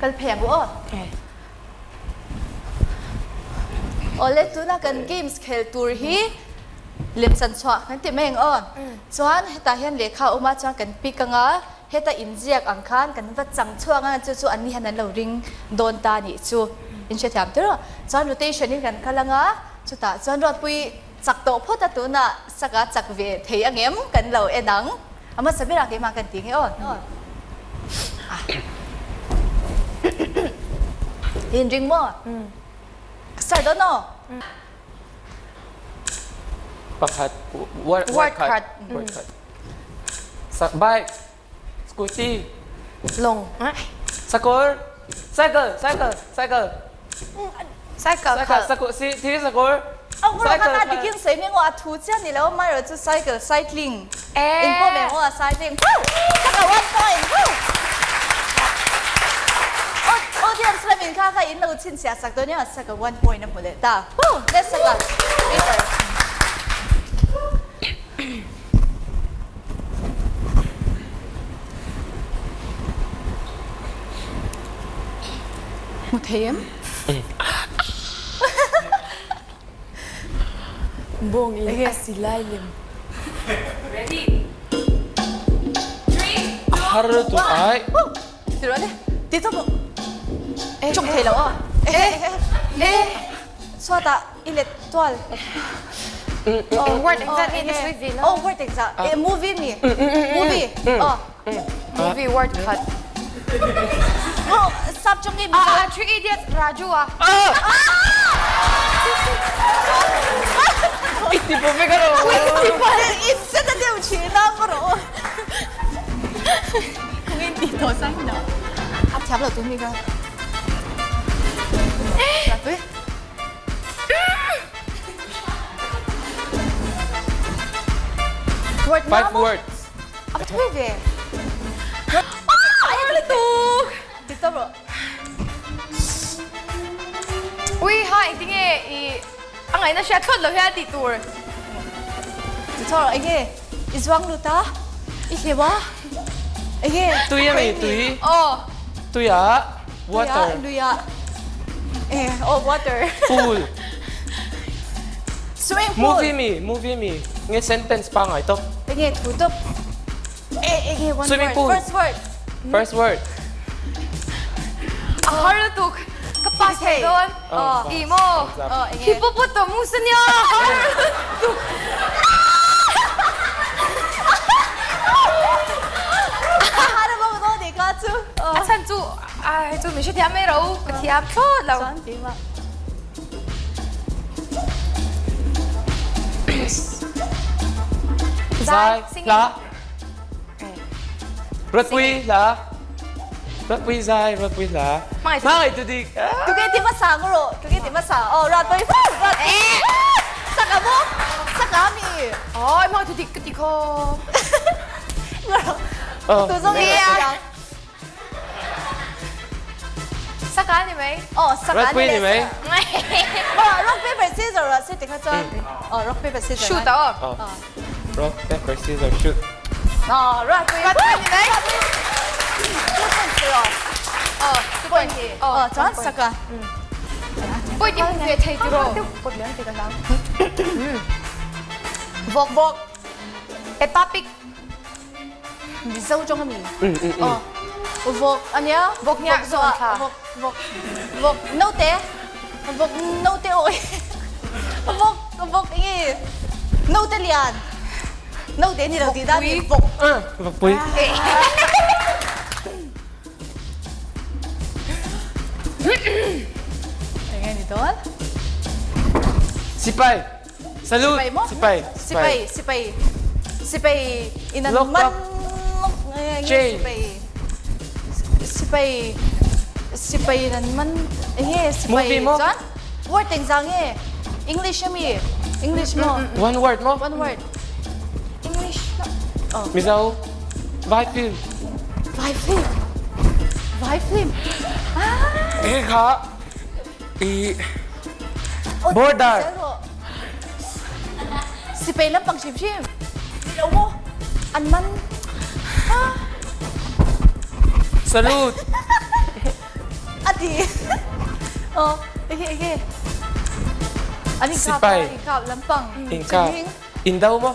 Kal phei ang u aw. Awle tuna kan games khel tur hi lemchan chhuah kan ti mai ang aw. Chuan hetah hian lehkha a awm a chuan kan pick anga heta inziak ang khan kan va chang chhuak anga chu chu an ni hian an lo ring dawn ta nih chu in hrethiam tir aw. Chuan rotation in kan kal anga chutah chuan Ruatpui chak tawh phawt a tunah saka chak ve thei angem kan lo en ang. A hmasa berah keimah kan ti nge aw. In ring maw? Ka start dawn aw. Pakhat word Word khat. Word khat. Sak bike. Scooty. Lawng. Sakawr. Cycle, cycle, cycle. Cycle khalh. Cycle, si thi sakawr. Ang ro kha ta dikin sei mi ngo a thu chiah ni lo mai ro chu cycle, cycling. In pawh me ngo a cycling. Saka one point. Audience lamin kha kha in lo chhinchhiah sak dawn nia saka one point a hmu leh ta. Let's saka paper. Hmu thei em? Bawng in a si lai lem. Ready? Three, two, Har tu ai. Ti rawh le. Ti chu chung thei lo aw. Chhuatah i let tual. Word engzat nge ka sawi ve lo. Oh word engzat. Eh movie mi. Movie. Oh. Movie word khat. Oh sap chung i. Ah Three Idiots Raju a. I ti pawh vek alo. I ti pawh in set a deuh thin a ka rawh. Kungin ti tawh sang lo. A thiam lo tu mi ka. Tui. Word Five words. A thui ve. Ai lutuk. Ti tawh rawh. Ui ha engtinge i a ngaihna hriat thlawt lo hian tih tur. Ti tawh rawh enge i zuang lut a i hleuh a enge Tui a mi tui. Aw. Tui ah water. Tui ah lui ah eh oh water. Pool. Swimming pool. Movie mi movie mi nge sentence pangai tawp. Enge thu tawp. Eh enge one Swimming word. pool. First word. First word. A har lutuk. Ka pass thei dawn. I maw. Hippopotamus ania a har lutuk. A har bawk dawn nih kha chu. A chhan chu ai chu min hrethiam mai ro ka thiam thlawt lo. Chuan keimah. Zai hla. Ratpui hla. Ratpui zai, ratpui hla. Hmangaih tu dik. Tuge ti hmasa ang rawh. Tuge ti hmasa. Oh, ratpui. Ratpui. Saka mo. Saka mi. Oi, hmangaih tu dik ka ti kho. Tu zong i. Saka ni mai. Oh, saka Ratpui ni mai. Rock paper scissors ah si ti kha chuan. Oh, rock paper scissors. Shoot ah. Oh. Rock paper scissors shoot. Oh, rock paper. Ratpui ni mai. 2 points ro. Oh, 2 point. Oh, chuan saka. Pui ti hmu ve thei ti ro. Vok vok. Peppa Pig. Mizo tawng a mi? Aw. Vawk a nia. Vawk hniak zawn thla. Vawk vawk vawk naute. Vawk naute awi. Vawk vawk enge naute lian. Naute ni lo tih dan ni vawk. Vawkpui. Enge ni dawn? Sipai. Salute. Sipai maw? Sipai. Sipai. Sipai. Sipai in an Lock man up. Chain. Sipai. Sipai. Sipai in an man enge sipai. Movie maw? Chuan word engzah nge? English ami? English maw? One word maw? One word. English. Oh. Mizo. Vai film. Vai film. Vai film. Ah. Enge kha? I border. Sipai lampang hrim hrim. Lo maw? An man. Salute. Aw, enge enge. An inkap Sipai. inkap lampang. Inkap. Chhing. Indo maw?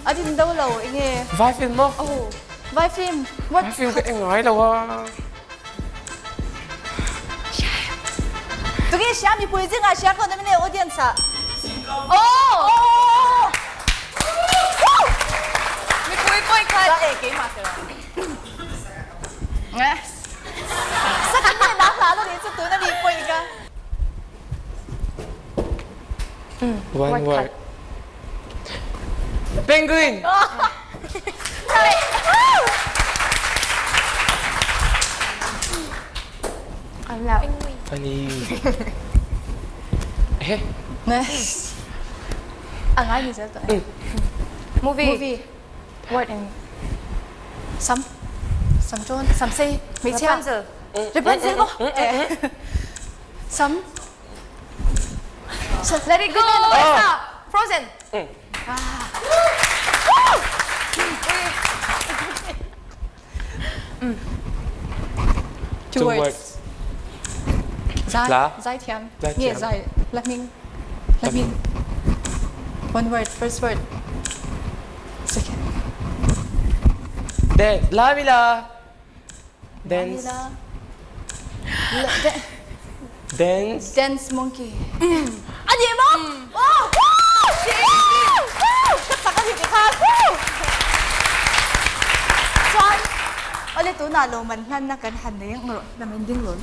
An indo lo enge. Vai film maw? Aw, vai film. What? Vai film ka eng ngai lo a. Tunge hria mipui zingah hria ko na mine audience ah. Aw! Mipui pawih khat. Za e keimah kher. Second nge na hla lo nih chu tuna mi pawih ka. One word. Penguin. Ani. Ehe. A ngai ni zel tawh e. Movie. Movie. Word in. Sam. Sam chawn. Sam sei. Hmeichhia. Rapunzel. Rapunzel maw? Sam. Let it go. Frozen. Two words. Zai. La. Zai thiam. Zai Nge thiam. zai. La hming. La hming. One word. First word. Second. Dance. La mi la. Dance. La. Dance. Dance monkey. A ni maw? Wow! Ka chak a ni ti kha. Chuan, awle tunah lo man hlan na kan han nei ang rawh. Lam in ding lo.